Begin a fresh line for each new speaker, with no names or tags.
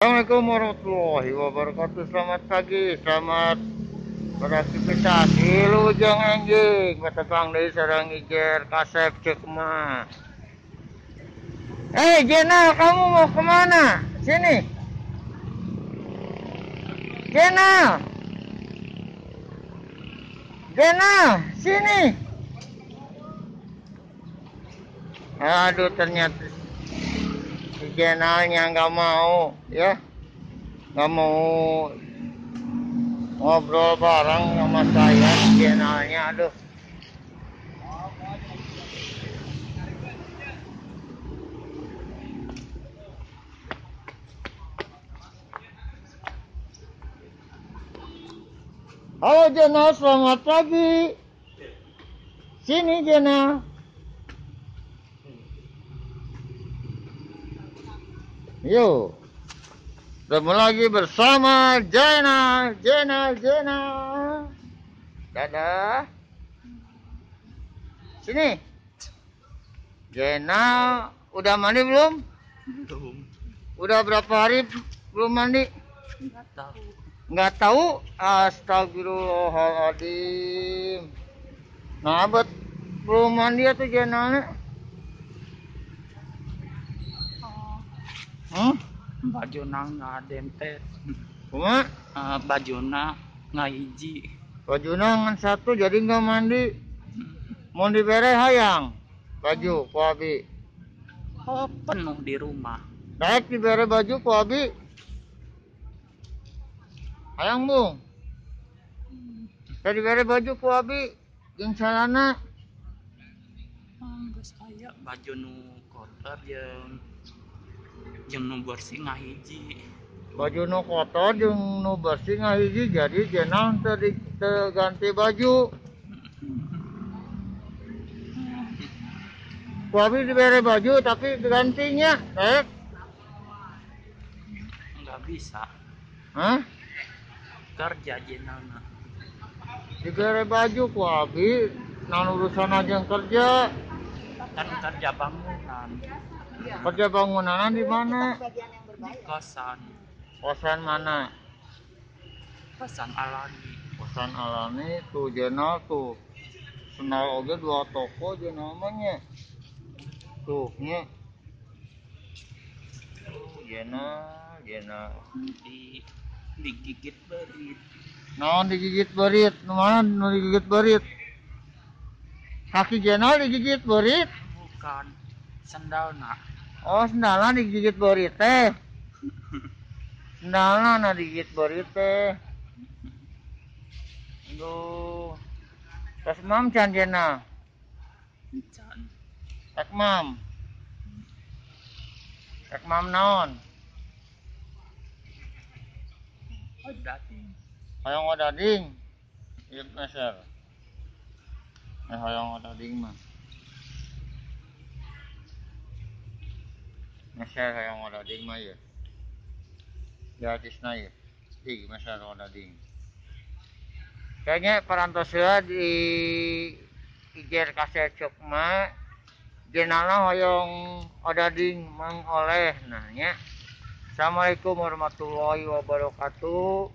Assalamualaikum warahmatullahi wabarakatuh. Selamat pagi, selamat beraktivitas. Wilujeng enjing patepang deui sareng Ijer Kasep Ceuk Emak. Jena, kamu mau kemana? Sini. Jena. Jena, sini. Aduh, ternyata si Jenalnya nggak mau, ya, nggak mau ngobrol bareng sama saya, Jenalnya. Aduh. Halo Jenal, selamat pagi. Sini Jenal. Yuk, ketemu lagi bersama Jena, Jena, Jena. Dadah. Sini. Jena, udah mandi belum?
Belum.
Udah berapa hari belum mandi?
Nggak tahu.
Nggak tahu? Astagfirullahaladzim. Nah, bet belum mandi atau Jena? Hmm?
Bajuna nggak dempet.
Kuma?
Bajuna nggak hiji.
Bajuna ngan satu jadi nggak mandi. Mau dibere hayang baju ku abi.
Oh, penuh di rumah.
Daek dibere baju ku abi. Hayang bung. Saya dibere baju ku abi jeung celana.
Geus aya baju nu kotor jeung nu bersih ngahiji.
Baju nu kotor jeung nu bersih ngahiji, jadi jenang teu ganti baju. Ku abi dibere baju tapi gantinya, rek.
Enggak bisa.
Hah?
Kerja jenangna.
Dibere baju ku abi, nah urusan aja yang kerja.
Kan kerja bangunan.
Kerja bangunan di mana?
Di kosan.
Kosan mana?
Kosan Alani.
Kosan Alani tuh Jenal tuh. Senal oge dua toko Jenal namanya. Tuh nya. Jenal, Jenal.
Digigit berit.
Naon digigit berit? Mana nu digigit berit? Kaki Jenal digigit berit?
Bukan. Sendalna.
Oh, sendalna digigit berit teh. Sendalna na digigit berit teh. Aduh. Tos mam can Jena?
Can.
Tek mam. Tek mam naon?
Odading.
Hayang odading. Ieu meser. Hayang odading mah. Meser hayang odading mah ya. Gratisna ya. Ih, meser odading. Kayaknya parantos heula di Ijer Kasep Ceuk Emak. Jenalna hoyong odading mang oleh nah nya. Assalamualaikum warahmatullahi wabarakatuh.